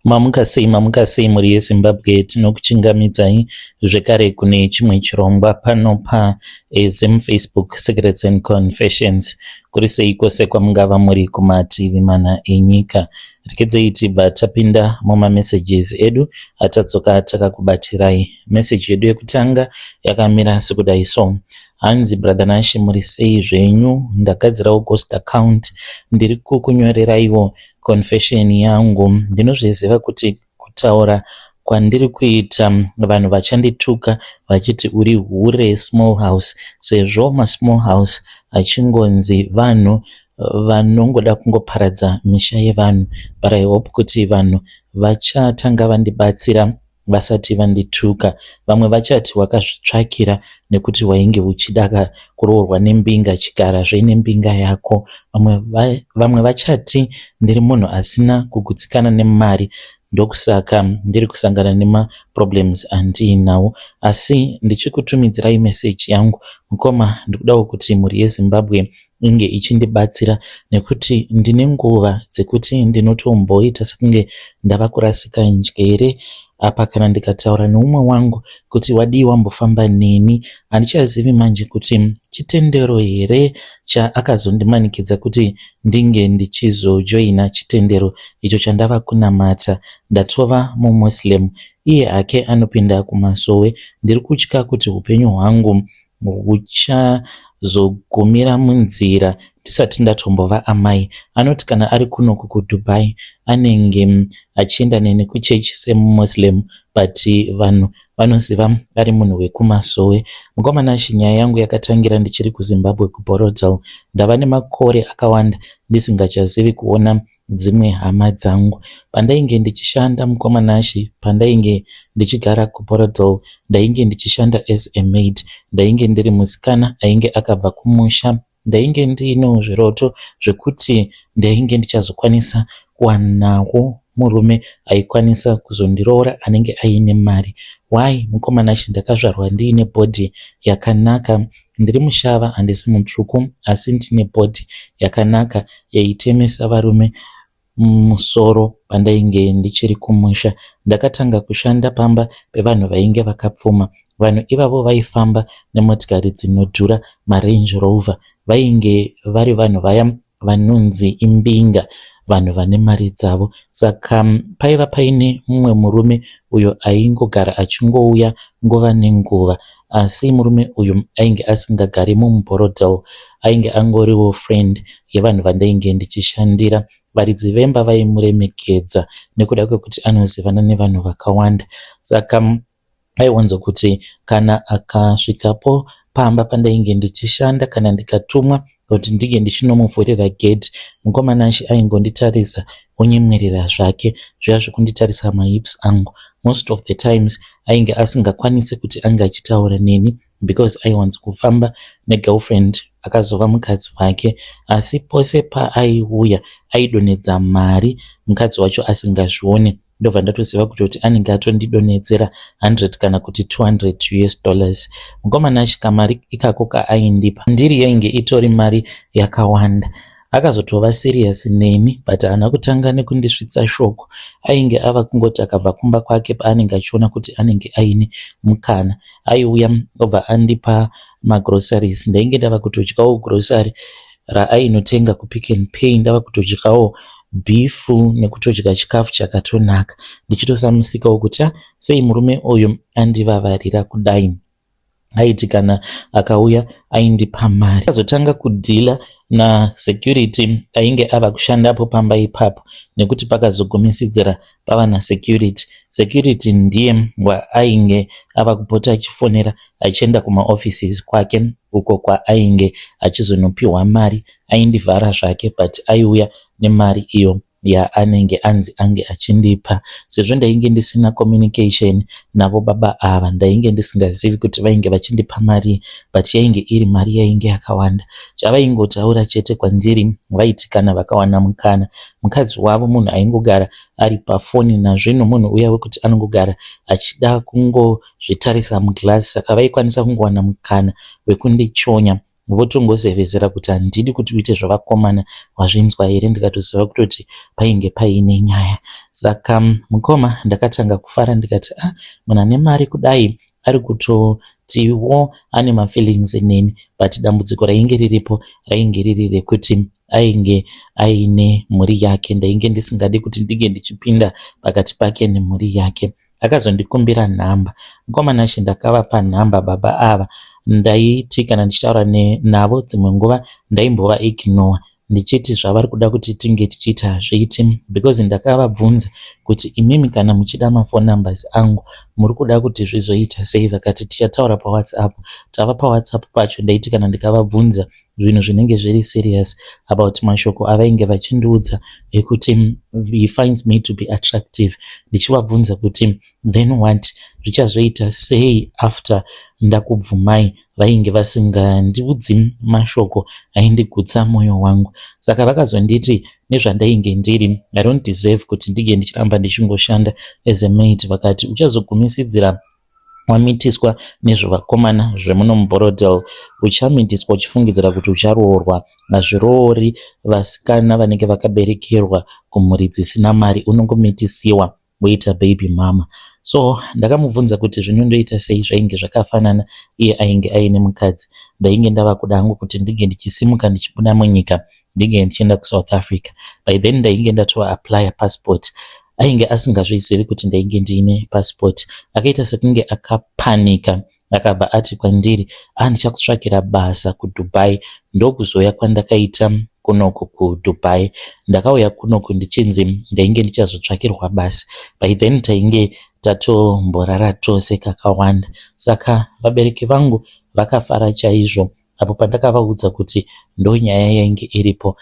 Mamuka sei, mamuka sei mhuri yeZimbabwe, tinokuchingamidzai zvekare kune chimwe chirongwa pano paZim Facebook Secrets and Confessions. Kuri sei kwose kwamungava muri kumativi mana enyika. Rekedzei tibva tapinda mumamessages edu atadzoka takakubatirai. Message yedu yekutanga yakamira sekudai so. Hanzi Brother Nashe, muri sei zvenyu? Ndagadzirawo ghost account, ndiri kukunyoreraiwo confession yangu. Ndinozviziva kuti kutaura kwandiri kuita vanhu vachandituka vachiti uri hure small house, sezvo masmall house achingonzi vanhu vanongoda kungoparadza misha yevanhu, but I hope kuti vanhu vachatanga vandibatsira vasati vandituka. Vamwe vachati wakazvitsvakira nekuti wainge uchida kuroorwa nembinga, chigarazve nembinga yako. Vamwe vachati ndiri munhu asina kugutsikana nemari, ndokusaka ndiri kusangana nemaproblems andiinawo. Asi ndichikutumidzirai meseji yangu, mukoma, ndikudawo kuti mhuri yeZimbabwe inge ichindibatsira, nekuti ndine nguva dzekuti ndinotomboita sekunge ndava kurasika njere. Apa kana ndikataura neumwe wangu kuti wadii wambofamba neni, handichazivi manje kuti chitendero here chaakazondimanikidza kuti ndinge ndichizojoina chitendero icho chandava kunamata. Ndatova muMuslim, iye hake anopinda kumasowe. Ndiri kutya kuti upenyu hwangu huchazogumira munzira ndisati ndatombova amai. Anoti kana ari kunoku kuDubai anenge achienda neni kuchechi semuMuslim, but vanhu vanoziva ari munhu wekumasowe. Mukoma Nashe, nyaya yangu yakatangira ndichiri kuZimbabwe, kuBorrowdale. Ndava nemakore akawanda ndisingachazivi kuona dzimwe hama dzangu. Pandainge ndichishanda, mukoma Nashe, pandainge ndichigara kuBorrowdale, ndainge ndichishanda as a maid. Ndainge ndiri musikana ainge akabva kumusha. Ndainge ndiinewo zviroto zvekuti ndainge ndichazokwanisa kuwanawo murume aikwanisa kuzondiroora anenge aine mari. Why, mukoma Nashe? Ndakazvarwa ndiine body yakanaka. Ndiri mushava, handisi mutsvuku, asi ndine body yakanaka yaitemesa varume musoro pandainge ndichiri kumusha. Ndakatanga kushanda pamba pevanhu vainge vakapfuma. Vanhu ivavo vaifamba nemotikari dzinodhura, maRange Rover. Vainge vari vanhu vaya vanonzi imbinga, vanhu vane mari dzavo. Saka paiva paine mumwe murume uyo aingogara achingouya nguva nenguva, asi murume uyu ainge asingagari muBorrowdale, ainge angoriwo friend yevanhu vandainge ndichishandira. Varidzi vemba vaimuremekedza nekuda kwekuti anozivana nevanhu vakawanda. Saka aiwanzokuti kana akasvikapo pamba pandainge ndichishanda, kana ndikatumwa kuti ndinge ndichinomuvhurira gedhi, mukoma Nashe, aingonditarisa onyemwerera zvake, zviya zvekunditarisa mahips angu. Most of the times ainge asingakwanisi kuti ange achitaura neni because aiwanza kufamba negirlfriend akazova mukadzi wake. Asi pose paaiuya aidonhedza mari mukadzi wacho asingazvioni. Ndobva ndatoziva kuti anenge atondidonhedzera 100 kana kuti 200 US dollars. Mukoma Nashe, kamari ikako kaaindipa ndiri yainge itori mari yakawanda. Akazotova serious neni, but haana kutanga nekundisvitsa shoko. Ainge ava kungoti akabva kumba kwake, paanenge achiona kuti anenge aine mukana, aiuya obva andipa magroceries. Ndainge ndava kutodyawo grocery raainotenga kuPick and Pay, ndava kutodyawo beef nekutodya chikafu chakatonaka, ndichitosamusikawo kuti a sei murume uyu andivavarira kudai. Aiti kana akauya aindipa mari. Akazotanga kudhila nasecurity ainge ava kushandapo pamba ipapo, nekuti pakazogumisidzira pava nasecurity. Security ndiye waainge ava kupota achifonera achienda kumaoffices kwake, uko kwaainge achizonopiwa mari. Aindivhara zvake, but aiuya nemari iyo yaanenge anzi ange achindipa. Sezvo ndainge ndisina communication navo baba ava, ndainge ndisingazivi kuti vainge vachindipa mari, but yainge iri mari yainge yakawanda. Chavaingotaura chete kwandiri, vaiti kana vakawana mukana, mukadzi wavo munhu aingogara ari pafoni nazvino, munhu uya wekuti anongogara achida kungozvitarisa muglass, saka vaikwanisa kungowana mukana wekundichonya. Votongozevezera kuti handidi kuti uite zvavakomana, wazvinzwa here? Ndikatoziva kutoti painge paine nyaya. Saka mukoma, ndakatanga kufara ndikati, "Ah, munhu ane mari kudai ari kutotiwo ane mafeelings neni." But dambudziko rainge riripo rainge riri rekuti ainge aine mhuri yake. Ndainge ndisingadi kuti ndinge ndichipinda pakati pake nemhuri yake. Akazondikumbira nhamba, mukoma Nashe. Ndakavapa nhamba baba ava. Ndaiti kana ndichitaura navo, dzimwe nguva ndaimbova ignore ndichiti zvavari kuda kuti tinge tichiita hazviiti, because ndakavabvunza kuti, "Imimi kana muchida mafone numbers angu, muri kuda kuti zvizoita sei?" Vakati, "Tichataura paWhatsApp." Tava paWhatsApp pacho, ndaiti kana ndikavabvunza zvinhu zvinenge zviri serious about mashoko avainge vachindiudza ekuti he finds me to be attractive, ndichivabvunza kuti, "Then what? Zvichazoita sei after ndakubvumai?" vainge vasingandiudzi mashoko aindigutsa mwoyo wangu. Saka vakazonditi nezvandainge ndiri, I don't deserve kuti ndinge ndichiramba ndichingoshanda as a maid. Vakati, "Uchazogumisidzira wamitiswa nezvevakomana zvemuno muBorrowdale. Uchamitiswa uchifungidzira kuti ucharoorwa. Hazviroori vasikana vanenge vakaberekerwa kumhuri dzisina mari. Unongomitisiwa woita baby mama." So ndakamubvunza kuti zvinondoita sei. Zvainge zvakafanana, iye ainge aine mukadzi. Ndainge ndava kuda hangu kuti ndinge ndichisimuka ndichibuda munyika, ndinge ndichienda kuSouth Africa. By then ndainge ndatoapplya passport. Ainge asingazvizivi kuti ndainge ndiine passport. Akaita sekunge akapanika. Akabva ati kwandiri, "Andichakutsvakira basa kuDubai." Ndokuzouya kwandakaita kunoku kuDubai. Ndakauya kunoku ndichinzi ndainge ndichazotsvakirwa basa. By then tainge tatomborara tose kakawanda. Saka vabereki vangu vakafara chaizvo apo pandakavaudza kuti ndonyaya yainge iripo,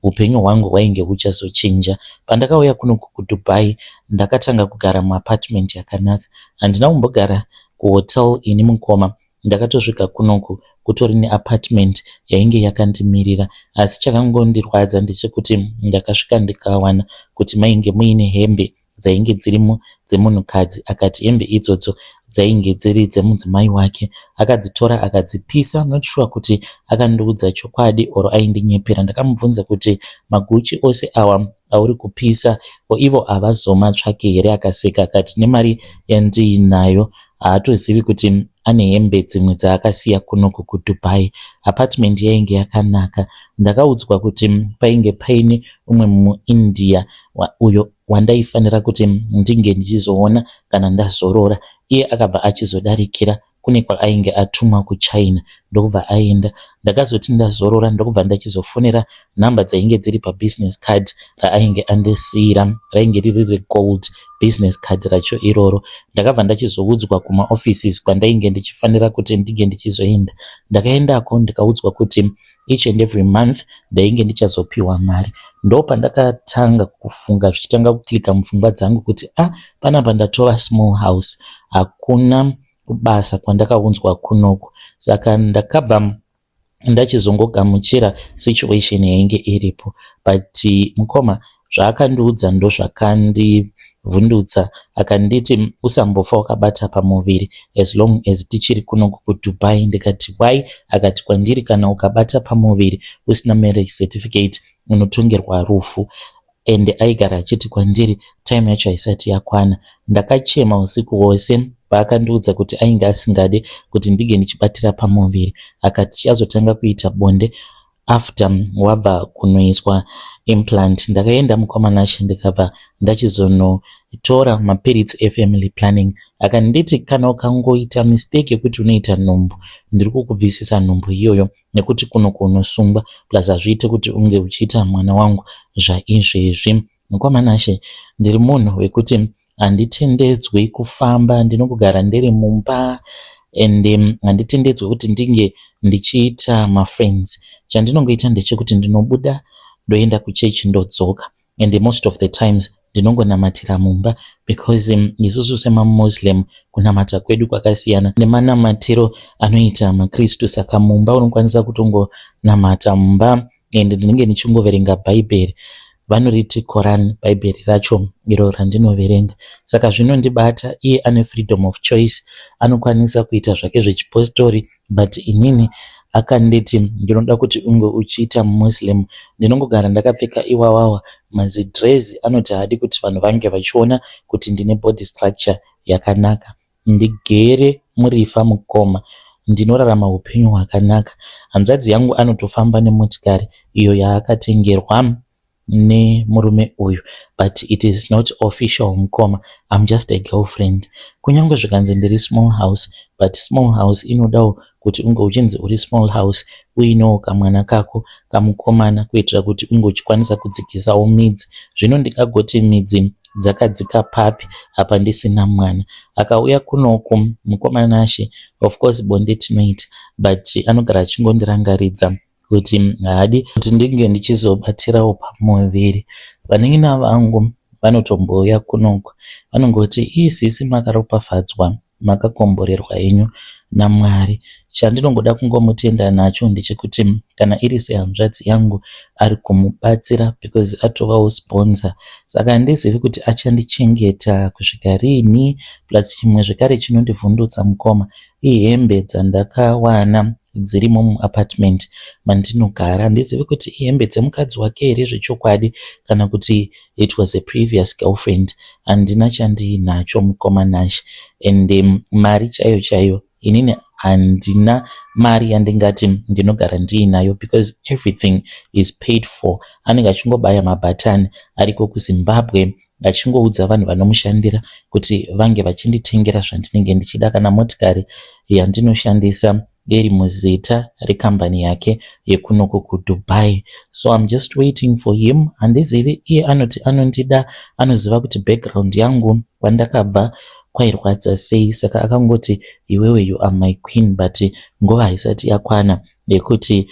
upenyu hwangu hwainge huchazochinja. Pandakauya kunoku kuDubai, ndakatanga kugara muapartment yakanaka. Handina kumbogara kuhotel ini, mukoma. Ndakatosvika kunoku kutori neapartment yainge yakandimirira. Asi chakangondirwadza ndechekuti ndakasvika ndikawana kuti mainge muine hembe dzainge dzirimo dzemunhukadzi. Akati hembe idzodzo dzainge dziri dzemudzimai wake, akadzitora akadzipisa. Not sure kuti akandiudza chokwadi or aindinyepera. Ndakamubvunza kuti, "MaGucci ose awa auri kupisa, ko ivo havazomatsvaki here?" Akaseka akati nemari yandiinayo haatozivi kuti ane hembe dzimwe dzaakasiya kunoku kuDubai. Apartment yainge yakanaka. Ndakaudzwa kuti painge paine umwe muIndia uyo wandaifanira kuti ndinge ndichizoona kana ndazorora. Iye akabva achizodarikira kune kwaainge atumwa kuChina, ndokubva aenda. Ndakazoti ndazorora, ndokubva ndachizofonera nhamba dzainge dziri pabusiness card raainge andisiyira. Rainge riri regold business card racho iroro. Ndakabva ndachizoudzwa kumaoffices kwandainge ndichifanira kuti ndinge ndichizoenda. Ndakaendako ndikaudzwa kuti each and every month ndainge ndichazopiwa mari. Ndo pandakatanga kufunga, zvichitanga kuclicka mupfungwa dzangu kuti, "A ah, panapa ndatova small house, hakuna kubasa kwandakaunzwa kunoku." Saka ndakabva ndachizongogamuchira situation yainge iripo. But mukoma, zvaakandiudza ndozvakandivhundutsa. Akanditi, "Usambofa wakabata pamuviri as long as tichiri kunoku kuDubai." Ndikati, "Why?" Akati kwandiri, "Kana ukabata pamuviri usina marriage certificate, unotongerwa rufu." Ende aigara achiti kwandiri time yacho haisati yakwana. Ndakachema usiku hwose paakandiudza kuti ainge asingade kuti ndinge ndichibatira pamuviri. Akati tichazotanga kuita bonde after wabva kunoiswa implant. Ndakaenda, mukoma Nashe, ndikabva ndachizonotora mapiritsi efamily planning. Akanditi, "Kana ukangoita mistake yekuti unoita nhumbu, ndiri kukubvisisa nhumbu iyoyo, nekuti kuno kunosungwa, plus hazviite kuti unge uchiita mwana wangu zvaizvezvi." Mukoma Nashe, ndiri munhu wekuti handitendedzwi kufamba, ndinongogara ndiri mumba and handitendedzwi kuti ndinge ndichiita mafriends. Chandinongoita ndechekuti ndinobuda, ndoenda kuchechi, ndodzoka, and most of the times ndinongonamatira mumba, because isusu semaMuslim kunamata kwedu kwakasiyana nemanamatiro anoita maKristu. Saka mumba unokwanisa kutongonamata mumba and ndinenge ndichingoverenga Bhaibheri. Vanoriti Koran, Bhaibheri racho iro randinoverenga. Saka zvinondibata. Iye ane freedom of choice, anokwanisa kuita zvake zvechipostori, but inini Akanditi ndinoda kuti unge uchiita Muslim. Ndinongogara ndakapfeka iwawawa mazidhirezi anoti haadi kuti vanhu vange vachiona kuti ndine body structure yakanaka. Ndigere murifa mukoma, ndinorarama hupenyu hwakanaka. Hanzvadzi yangu anotofamba nemotikari iyo yaakatengerwa nemurume uyu but it is not official mukoma, I'm just a girlfriend. Kunyange zvikanzi ndiri small house but small house inodawo kuti unge uchinzi uri small house uinewo kamwana kako kamukomana kuitira kuti unge uchikwanisa kudzikisawo midzi. Zvino ndingagoti midzi dzakadzika papi apa ndisina mwana. Akauya kunoku mukoma Nashe of course bonde tinoita but anogara achingondirangaridza kuti haadi kuti ndinge ndichizobatirawo pamuviri. Vanin'ina vangu vanotombouya kunoku vanongoti ii sisi makaropafadzwa makakomborerwa henyu naMwari. Chandinongoda kungomutenda nacho ndechekuti kana iri sehanzvadzi yangu ari kumubatsira because atovawo sponsor. Saka handizivi kuti achandichengeta kusvika riini plus chimwe zvekare chinondivhundutsa mukoma ihembe dzandakawana dzirimo muapartment mandinogara. Handizivi kuti ihembe dzemukadzi wake here zvechokwadi kana kuti it was a previous girlfriend. Handina chandiinacho mukoma Nashe ende mari chaiyo chaiyo inini handina mari yandingati ndinogara ndiinayo because everything is paid for. Anenge achingobaya mabhatani ariko kuZimbabwe achingoudza vanhu vanomushandira kuti vange vachinditengera zvandinenge ndichida kana motikari yandinoshandisa iri muzita rekambani yake yekunoku kuDubai. So I'm just waiting for him. Handizivi iye anoti anondida anoziva kuti background yangu kwandakabva kwairwadza sei saka akangoti iwewe you are my queen but nguva haisati yakwana yekuti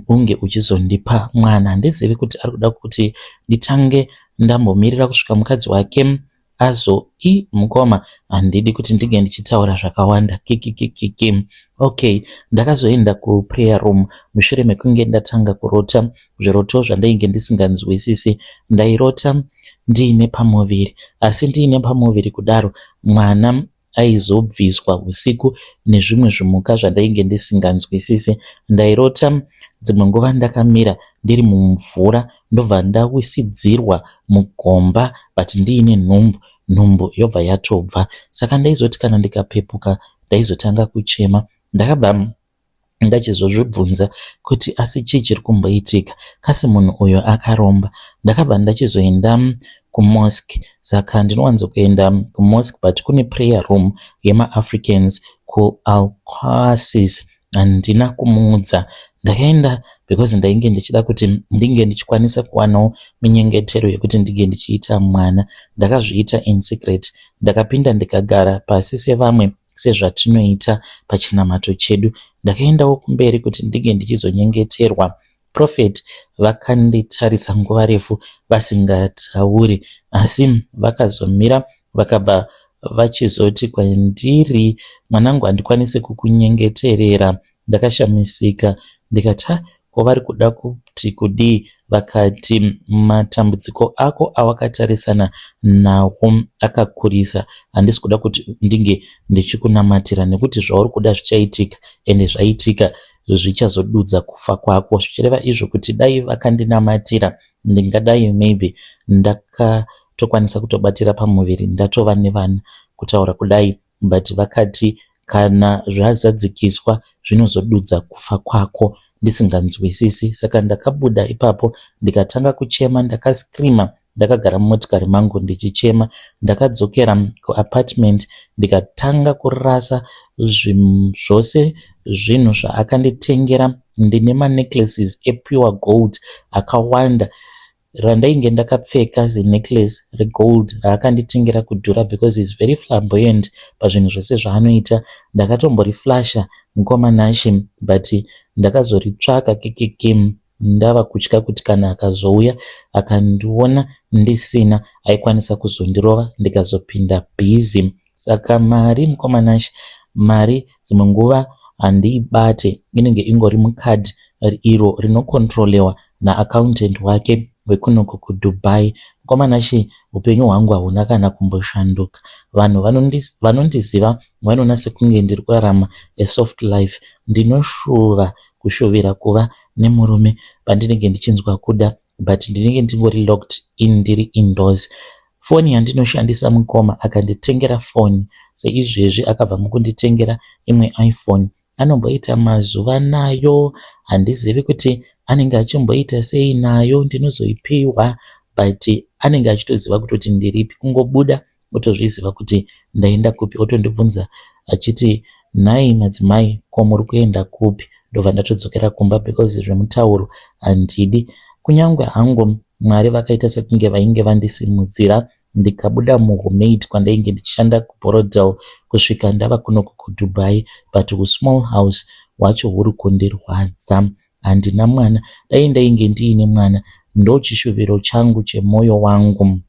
unge uchizondipa mwana. Handizivi kuti ari kuda kuti nditange ndambomirira kusvika mukadzi wake azo i mukoma handidi kuti ndinge ndichitaura zvakawanda kikikikiki. Okay, ndakazoenda kuprayer room mushure mekunge ndatanga kurota zviroto zvandainge ndisinganzwisisi. Ndairota ndiine pamuviri asi ndiine pamuviri kudaro mwana aizobviswa usiku nezvimwe zvimuka zvandainge ndisinganzwisisi. Ndairota dzimwe nguva ndakamira ndiri mumvura ndobva ndawisidzirwa mugomba but ndiine nhumbu, nhumbu yobva yatobva. Saka ndaizoti kana ndikapepuka ndaizotanga kuchema. Ndakabva ndachizozvibvunza kuti asi chii chiri kumboitika kasi munhu uyu akaromba. Ndakabva ndachizoenda kumosque saka ndinowanzokuenda kumosque but kune prayer room yemaAfricans kuAl Qasis. Handina kumuudza ndakaenda because ndainge ndichida kuti ndinge ndichikwanisa kuwanawo minyengetero yekuti ndinge ndichiita mwana. Ndakazviita in secret. Ndakapinda ndikagara pasi sevamwe sezvatinoita pachinamato chedu. Ndakaendawo kumberi kuti ndinge ndichizonyengeterwa. Prophet vakanditarisa nguva refu vasingatauri asi vakazomira vakabva vachizoti kwandiri mwanangu handikwanisi kukunyengeterera. Ndakashamisika ndikati ha ko vari kuda kuti kudii vakati matambudziko ako awakatarisana nawo akakurisa handisi kuda kuti ndinge ndichikunamatira nekuti zvauri kuda zvichaitika ende zvaitika zvichazodudza kufa kwako zvichireva izvo kuti dai vakandinamatira ndingadai maybe ndakatokwanisa kutobatira pamuviri ndatova nevana kutaura kudai but vakati kana zvazadzikiswa zvinozodudza kufa kwako ndisinganzwisisi saka ndakabuda ipapo ndikatanga kuchema ndakascreama ndakagara mumotikari mangu ndichichema. Ndakadzokera kuapartment ndikatanga kurasa zvose zvinhu zvaakanditengera. Ndine manecklaces epure gold akawanda randainge ndakapfeka zinecklace regold raakanditengera kudhura because he is very flamboyant pazvinhu zvose zvaanoita. Ndakatomboriflasha mukoma Nashe but ndakazoritsvaka kikiki ndava kutya kuti kana akazouya akandiona ndisina aikwanisa kuzondirova ndikazopinda bhizi. Saka mari mukoma Nashe mari dzimwe nguva handiibate inenge ingori mukadhi iro rinokontrolewa naaccountant wake wekunoko kuDubai. Mukoma Nashe upenyu hwangu hauna kana kumboshanduka. Vanhu vanondiziva vanoona sekunge ndiri kurarama a soft life. Ndinoshuva kushuvira kuva nemurume pandinenge ndichinzwa kuda but ndinenge ndingori locked in ndiri indoors. Foni yandinoshandisa mukoma akanditengera foni seizvezvi akabva mukunditengera imwe iPhone anomboita mazuva nayo handizivi kuti anenge achimboita sei nayo ndinozoipiwa but anenge achitoziva kutoti ndiripi kungobuda otozviziva kuti ndaenda kupi otondibvunza achiti nhai madzimai ko muri kuenda kupi ndobva ndatodzokera kumba because zvemutauro handidi kunyange hangu Mwari vakaita sekunge vainge vandisimudzira ndikabuda muhumaid kwandainge ndichishanda kuBorrowdale kusvika ndava kuno kuDubai but husmall house hwacho huri kundirwadza. Handina mwana, dai ndainge ndiine mwana ndochishuviro changu chemwoyo wangu.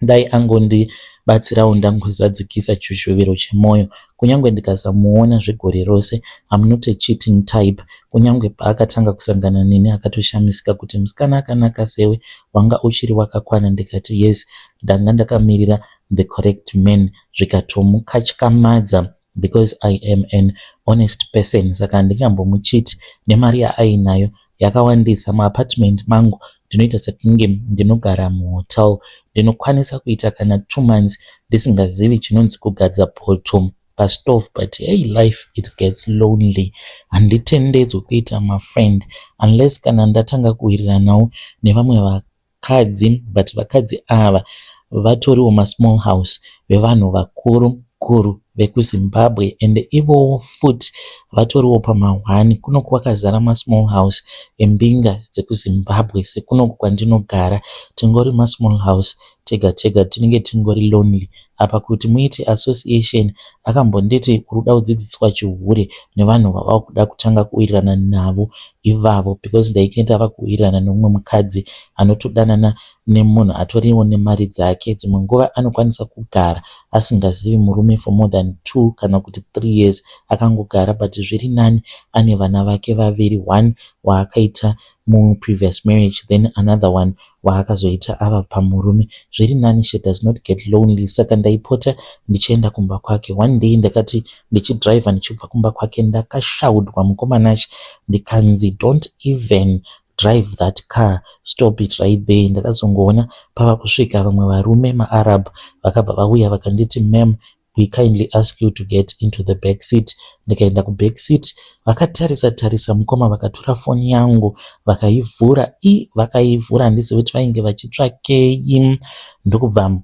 Dai angondibatsirawo ndangozadzikisa chishuviro chemwoyo. Kunyangwe ndikasamuona zvegore rose, I'm not a cheating type. Kunyangwe paakatanga kusangana neni akatoshamisika kuti musikana akanaka sewe wanga uchiri wakakwana ndikati yes ndanga ndakamirira the correct man zvikatomukatyamadza because I am an honest person saka handingambomuchiti nemari yaainayo yakawandisa muapartment mangu ndinoita sekunge ndinogara muhotel ndinokwanisa kuita kana 2 months ndisingazivi chinonzi kugadza poto pastove but hey life it gets lonely handitendedzwi kuita mafriend unless kana ndatanga kuwiriranawo nevamwe vakadzi but vakadzi ava vatoriwo masmall house vevanhu vakuru kuru vekuZimbabwe ende ivowo futi vatoriwo pamahwani kunoku kwakazara masmall house embinga dzekuZimbabwe sekunoku kwandinogara tingori masmall house tega tega tinenge tingori lonely apa kuti muite association akambonditi uri kuda kudzidziswa chihure nevanhu vava kuda kutanga kuwirirana navo ivavo because ndainge ndava kuwirirana nemumwe mukadzi anotodanana nemunhu atoriwo nemari dzake dzimwe nguva anokwanisa kugara asingazivi murume for more than 2 kana kuti 3 years akangogara but zviri nani ane vana vake vaviri one waakaita muprevious marriage then another one waakazoita ava pamurume zviri nani she does not get lonely saka ndaipota ndichienda kumba kwake one day ndakati ndichidhiraivha ndichibva kumba kwake ndakashaudwa mukomanachi ndikanzi don't even drive that car stop it right there ndakazongoona pava kusvika vamwe varume maArab vakabva vauya vakanditi ma'am we kindly ask you to get into the back seat ndikaenda kuback seat vakatarisa tarisa mukoma vakatora foni yangu vakaivhura i vakaivhura handizivi kuti vainge vachitsvakei ndokubva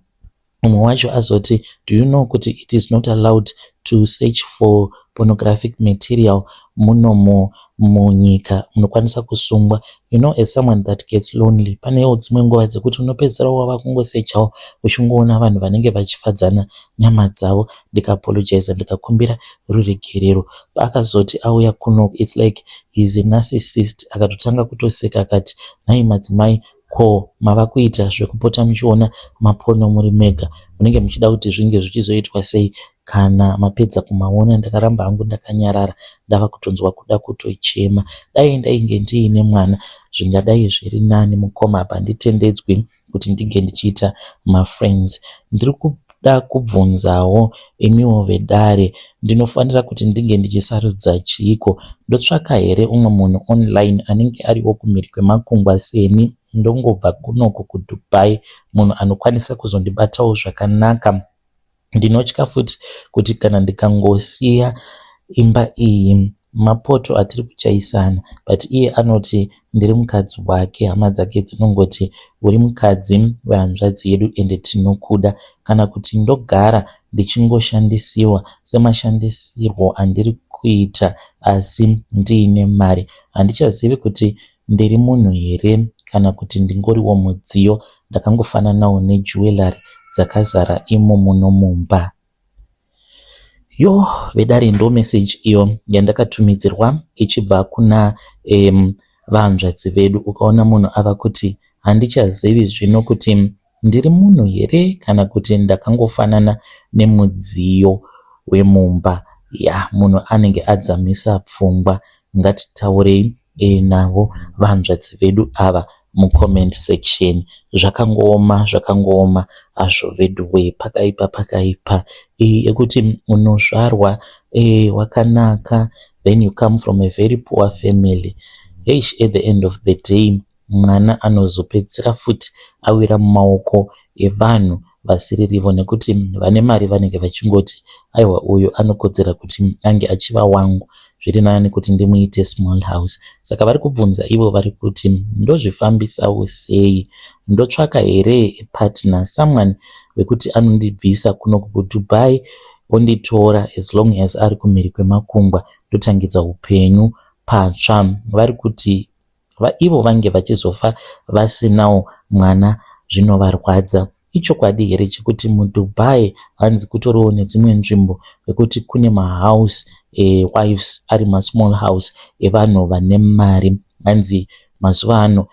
mumwe wacho azoti do you know kuti it is not allowed to search for pornographic material munomo munyika munokwanisa kusungwa you know as someone that gets lonely panewo dzimwe nguva dzekuti unopedzisira wava kungosechawo uchingoona vanhu vanenge vachifadzana nyama dzavo ndikaapologiza ndikakumbira ruregerero paakazoti auya kuno its like he's a narcissist akatotanga kutoseka akati nhai madzimai ko mava kuita zvekupota muchiona mapono muri mega munenge muchida kuti zvinge zvichizoitwa sei kana mapedza kumaona ndakaramba hangu ndakanyarara ndava kutonzwa kuda kutochema dai ndainge ndiine mwana zvingadai zviri nani mukoma apa handitendedzwi kuti ndinge ndichiita mafriends ndiri kuda kubvunzawo imiwo vedare ndinofanira kuti ndinge ndichisarudza chiiko ndotsvaka here umwe munhu online anenge ariwo kumhiri kwemakungwa seni ndongobva kunoko kuDubai munhu anokwanisa kuzondibatawo zvakanaka ndinotya futi kuti kana ndikangosiya imba iyi mapoto atiri kuchaisana but iye anoti ndiri mukadzi wake hama dzake dzinongoti uri mukadzi wehanzvadzi yedu ende tinokuda kana kuti ndogara ndichingoshandisiwa semashandisirwo andiri kuita asi ndiine mari handichazivi kuti ndiri munhu here kana kuti ndingoriwo mudziyo ndakangofananawo nejewellery dzakazara imo muno mumba yo vedare ndo message iyo yandakatumidzirwa ichibva kuna vahanzvadzi vedu ukaona munhu ava kuti handichazivi zvino kuti ndiri munhu here kana kuti ndakangofanana nemudziyo wemumba ya munhu anenge adzamisa pfungwa ngatitaurei navo vahanzvadzi vedu ava. mucomment section. Zvakangooma, zvakangooma hazvo veduwe, pakaipa, pakaipa. Iyi yekuti unozvarwa wakanaka, then you come from a very poor family, heish, at the end of the day mwana anozopedzisira futi awira mumaoko evanhu vasiririvo, nekuti vane mari vanenge vachingoti, "Aiwa, uyu anokodzera kuti ange achiva wangu, zviri nani kuti ndimuite small house." Saka vari kubvunza ivo, vari kuti, "Ndozvifambisawo sei? Ndotsvaka here partner, someone wekuti anondibvisa kuno kuDubai, onditora as long as ari kumhiri kwemakungwa, ndotangidza upenyu patsva?" Vari kuti ivo vange vachizofa vasinawo mwana, zvinovarwadza. Ichokwadi here chekuti muDubai hanzi kutoriwo nedzimwe nzvimbo kwekuti kune mahouse wives ari masmall house evanhu vane mari? Hanzi mazuva ano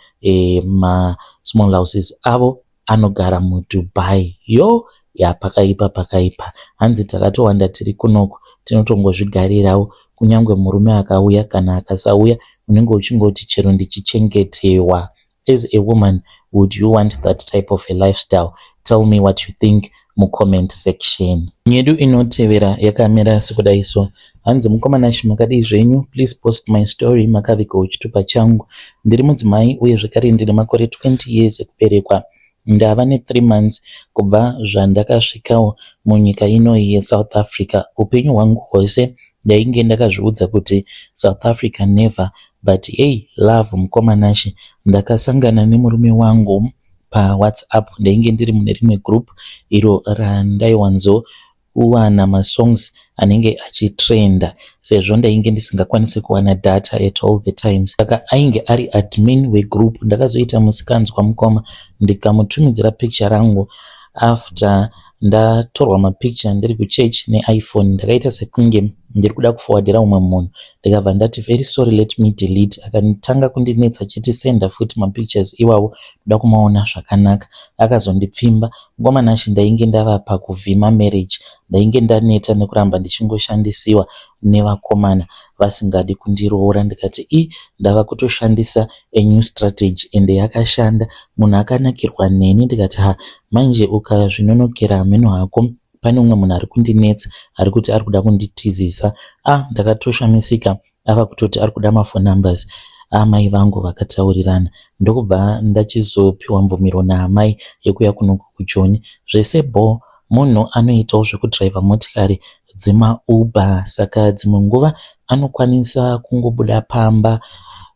masmall houses avo anogara muDubai. Yo ya, pakaipa, pakaipa. Hanzi takatowanda tiri kunoku, tinotongozvigarirawo. Kunyange murume akauya kana akasauya, unenge uchingoti chero ndichichengetewa. As a woman, would you want that type of a lifestyle? Tell me what you think mucomment section. Nyedu inotevera yakamira sekudai so. Hanzi, "Mukoma Nashe, makadii zvenyu? Please post my story makavigawo chitupa changu. Ndiri mudzimai uye zvekare ndine makore 20 years ekuberekwa. Ndava ne3 months kubva zvandakasvikawo munyika inoyi yeSouth Africa. Upenyu hwangu hwose ndainge ndakazviudza kuti South Africa never, but hey, love, mukoma Nashe. Ndakasangana nemurume wangu paWhatsApp. Ndainge ndiri mune rimwe group iro randaiwanzokuwana masongs anenge achitrenda, sezvo ndainge ndisingakwanisi kuwana data at all the times. Saka ainge ari admin wegroup. Ndakazoita musikanzwa, mukoma, ndikamutumidzira picture rangu after ndatorwa mapicture ndiri kuchurch neIPhone. Ndakaita sekunge ndiri kuda kuforwardera umwe munhu, ndikabva ndati, 'Very sorry, let me delete.' Akatanga kundinetsa achiti, 'Senda futi mapictures iwawo, ndoda kumaona zvakanaka.' Akazondipfimba, mukoma Nashe. Ndainge ndava pakuvhima marriage. Ndainge ndaneta nekuramba ndichingoshandisiwa nevakomana vasingadi kundiroora. Ndikati, i ndava kutoshandisa a new strategy, ende yakashanda. Munhu akanakirwa neni. Ndikati, 'Ha, manje ukazvinonokera, hameno hako. Pane umwe munhu ari kundinetsa, ari kuti ari kuda kunditizisa.' A, ndakatoshamisika ava kutoti ari kuda maphone numbers amai vangu. Vakataurirana, ndokubva ndachizopiwa mvumiro naamai yekuuya kuno kuJoni. Zvese bo. Munhu anoitawo zvekudhiraivha motikari dzemaUber, saka dzimwe nguva anokwanisa kungobuda pamba,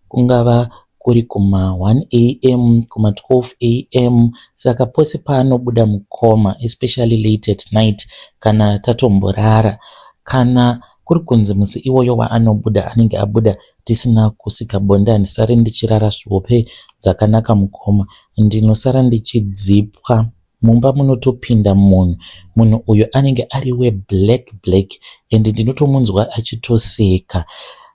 kungava kuri kuma1 am, kuma12 am. Saka pose paanobuda, mukoma, especially late at night, kana tatomborara, kana kuri kunzi musi iwoyo waanobuda anenge abuda tisina kusika bonde, handisari ndichirara hope dzakanaka, mukoma. Ndinosara ndichidzipwa. Mumba munotopinda munhu. Munhu uyu anenge ari weblack black, and ndinotomunzwa achitoseka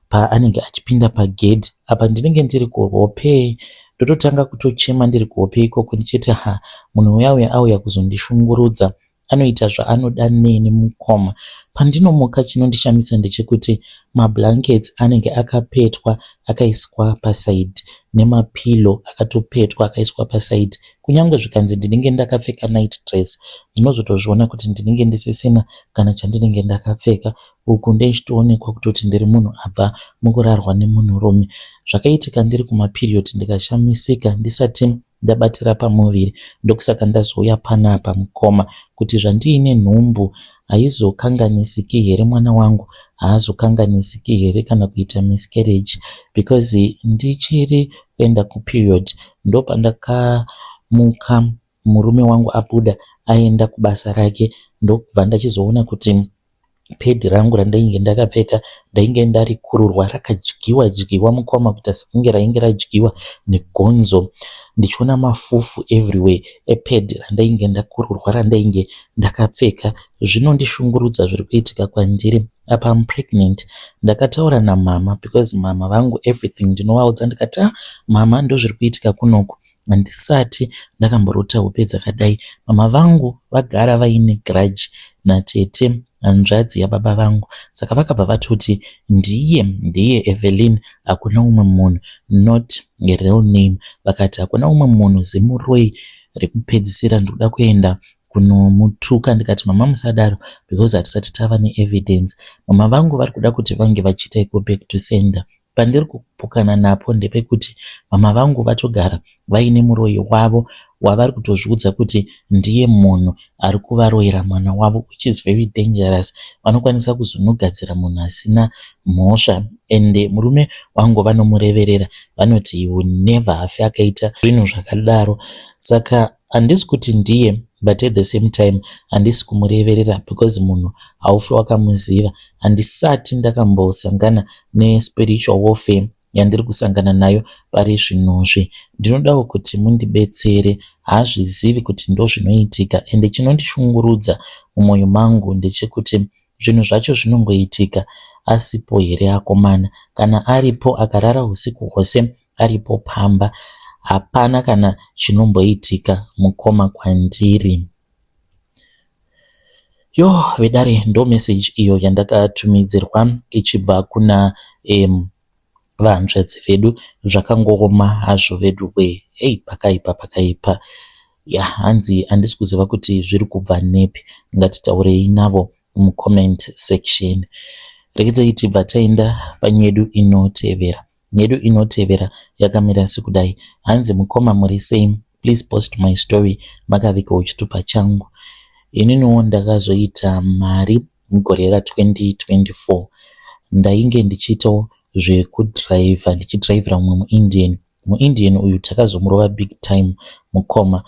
paanenge achipinda pagedhi. Apa ndinenge ndiri kuhope, ndototanga kutochema ndiri kuhope ikoko, ndichiti, 'Ha, munhu uya uya auya kuzondishungurudza, anoita zvaanoda neni.' Mukoma, pandinomuka, chinondishamisa ndechekuti mablankets anenge akapetwa akaiswa paside, nemapillow akatopetwa akaiswa paside. Kunyange zvikanzi ndinenge ndakapfeka night dress, ndinozotozviona kuti ndinenge ndisisina kana chandinenge ndakapfeka. Uku ndichitoonekwa kutoti ndiri munhu abva mukurarwa nemunhurume. Zvakaitika ndiri kumaperiod, ndikashamisika ndisati ndabatira pamuviri. Ndokusaka ndazouya panapa, mukoma, kuti zvandiine nhumbu, haizokanganisiki here? Mwana wangu haazokanganisiki here kana kuita miscarriage, because ndichiri kuenda kuperiod?" Ndopandakamuka murume wangu abuda aenda kubasa rake, ndobva ndachizoona kuti pad rangu randainge ndakapfeka ndainge ndarikururwa, rakadyiwa dyiwa, mukoma, kuita sekunge rainge radyiwa negonzo, ndichiona mafufu everywhere epad randainge ndakururwa, randainge ndakapfeka. Zvinondishungurudza zviri kuitika kwandiri apa. I'm pregnant. Ndakataura namama, because mama vangu everything ndinovaudza. Ndikati, "Ah mama, ndozviri kuitika kunoku, handisati ndakamborota hope dzakadai." Mama vangu vagara vaine grudge natete. hanzvadzi yababa vangu. Saka vakabva vatoti ndiye ndiye Evelyn hakuna umwe munhu not a real name. Vakati hakuna umwe munhu zimuroyi rekupedzisira ndikuda kuenda kunomutuka ndikati mama musadaro because hatisati tava neevidence. Mama vangu vari kuda kuti vange vachiita go back to sender. Pandiri kupokana napo ndepekuti mama vangu vatogara vaine muroyi wavo wavari kutozviudza kuti ndiye munhu ari kuvaroyera mwana wavo which is very dangerous. Vanokwanisa kuzonogadzira munhu asina mhosva ende murume wangu vanomureverera vanoti he will never hafe akaita zvinhu zvakadaro. Saka handisi kuti ndiye but at the same time handisi kumureverera because munhu haufi wakamuziva. Handisati ndakambosangana nespiritual warfare yandiri kusangana nayo pari zvinozvi. Ndinodawo kuti mundibetsere. Haazvizivi kuti ndozvinoitika ende chinondishungurudza mumwoyo mangu ndechekuti zvinhu zvacho zvinongoitika asipo here akomana. Kana aripo akarara usiku hwose aripo pamba hapana kana chinomboitika mukoma kwandiri. Yo vedare ndo message iyo yandakatumidzirwa ichibva kuna vahanzvadzi vedu. Zvakangooma hazvo vedu we hei pakaipa pakaipa. Ya hanzi handisi kuziva kuti zviri kubva nepi. Ngatitaurei navo mucomment section. Regedzai tibva taenda panyedu inotevera. Nyedu inotevera yakamira sekudai. Hanzi mukoma muri sei? Please post my story makavigawo chitupa changu. Ininiwo ndakazoita mari mugore ra2024. Ndainge ndichiitawo zvekudhiraivha ndichidhiraivhira mumwe muIndian. MuIndian uyu takazomurova big time mukoma.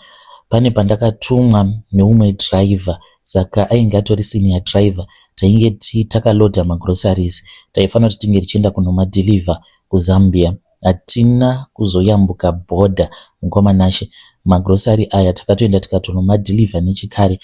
Pane pandakatumwa neumwe dhiraivha saka ainge atori senior driver. Tainge takalodha magroceries taifanira kuti tinge tichienda kunomadhilivha kuZambia. Hatina kuzoyambuka bhodha mukoma Nashe. Magrocery aya takatoenda tikatonomadhilivha nechekare.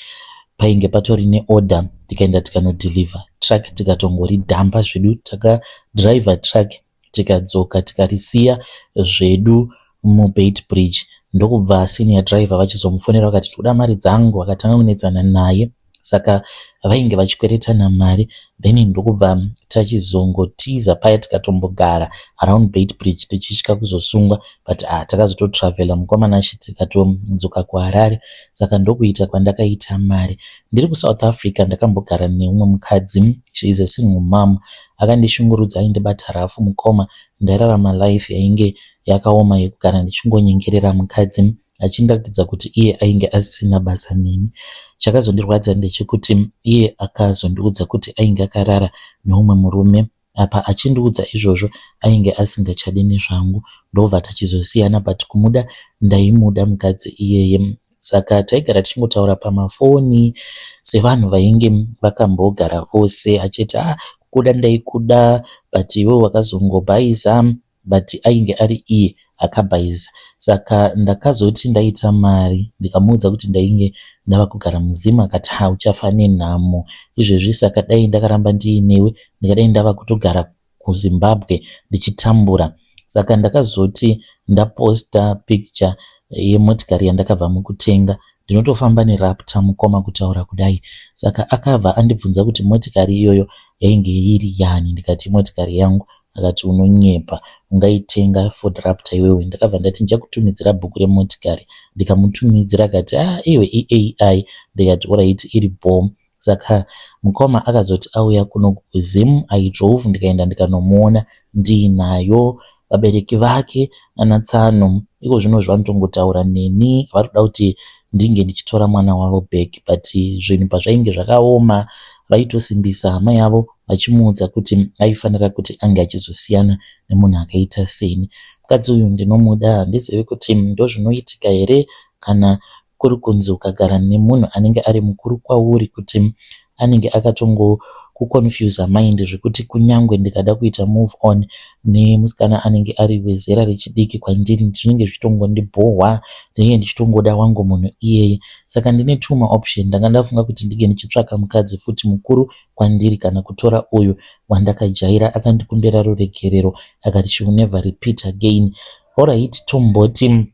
Painge patori neorder tikaenda tikanodhilivha truck tikatongoridhampa zvedu. Takadhiraivha truck tikadzoka tikarisiya zvedu muBeitbridge. Ndokubva senior driver vachizomufonera vakati tikuda mari dzangu vakatanga kunetsana naye. Saka vainge vachikweretana mari then ndokubva tachizongotiza paya tikatombogara around Beitbridge tichitya kuzosungwa but takazototravhela mukoma Nashe tikatodzoka kuHarare. Saka ndokuita kwandakaita mari. Ndiri kuSouth Africa ndakambogara neumwe mukadzi she is a single mom. Akandishungurudza aindibata rafu mukoma. Ndairarama life yainge yakaoma yekugara ndichingonyengerera mukadzi achindiratidza kuti iye ainge asisina basa neni. Chakazondirwadza ndechekuti iye akazondiudza kuti ainge akarara neumwe murume. Apa achindiudza izvozvo ainge asingachadi nezvangu. Ndobva tachizosiyana but kumuda ndaimuda mukadzi iyeye. Saka taigara tichingotaura pamafoni sevanhu vainge vakambogara vose achiti ah kukuda ndaikuda but iwe wakazongobhaisa but ainge ari iye akabhaisa. Saka ndakazoti ndaita mari ndikamuudza kuti ndainge ndava kugara muZim akati ha uchafa nenhamo izvezvi saka dai ndakaramba ndiinewe ndikadai ndava kutogara kuZimbabwe ndichitambura. Saka ndakazoti ndaposta picture yemotikari yandakabva mukutenga ndinotofamba neRaptor mukoma kutaura kudai. Saka akabva andibvunza kuti motikari iyoyo yainge iri yani ndikati imotikari yangu. Akati unonyepa ungaitenga Ford Raptor iwewe. Ndakabva ndati ndichakutumidzira bhuku remotikari ndikamutumidzira akati ah iwe iAI ndikati alright iri bho. Saka mukoma akazoti auya kuno kuZim I drove ndikaenda ndikanomuona ndiinayo. Vabereki vake nana tsano iko zvino vanotongotaura neni vari kuda kuti ndinge ndichitora mwana wavo back but zvinhu pazvainge zvakaoma vaitosimbisa hama yavo vachimuudza kuti aifanira kuti ange achizosiyana nemunhu akaita seni. Mukadzi uyu ndinomuda handizivi kuti ndozvinoitika here kana kuri kunzi ukagara nemunhu anenge ari mukuru kwauri kuti anenge akatongokuconfusa mind zvekuti kunyangwe ndikada kuita move on nemusikana anenge ari wezera rechidiki kwandiri zvinenge zvichitongondibhohwa ndinenge ndichitongoda wangu munhu iyeye. Saka ndine two maoption ndanga ndafunga kuti ndinge ndichitsvaka mukadzi futi mukuru kwandiri kana kutora uyu wandakajaira akandikumbira ruregerero akati she will never repeat again. Alright tomboti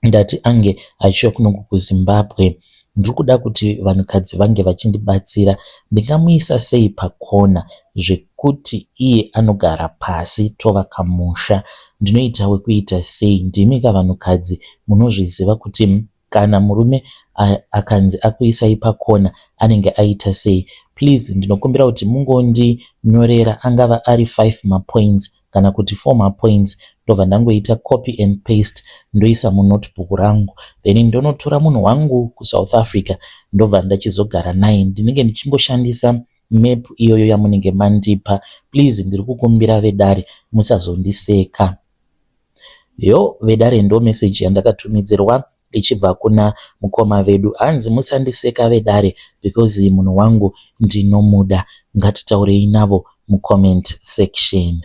ndati ange achiuya kunoku kuZimbabwe. Ndiri kuda kuti vanhukadzi vange vachindibatsira. Ndingamuisa sei pakona zvekuti iye anogara pasi tovaka musha? Ndinoita wekuita sei? Ndimi ka vanhukadzi munozviziva kuti kana murume akanzi akuisai pakona anenge aita sei. Please ndinokumbira kuti mungondinyorera angava ari 5 mapoints kana kuti 4 mapoints, ndobva ndangoita copy and paste, ndoisa munotebook rangu, then ndonotora munhu wangu kuSouth Africa, ndobva ndachizogara naye. Ndinenge ndichingoshandisa map iyoyo yamunenge mandipa. Please, ndiri kukumbira vedare, musazondiseka. Yo vedare, ndo meseji yandakatumidzirwa ichibva kuna mukoma vedu. Hanzi musandiseka vedare, because munhu wangu ndinomuda. Ngatitaurei navo mucomment section.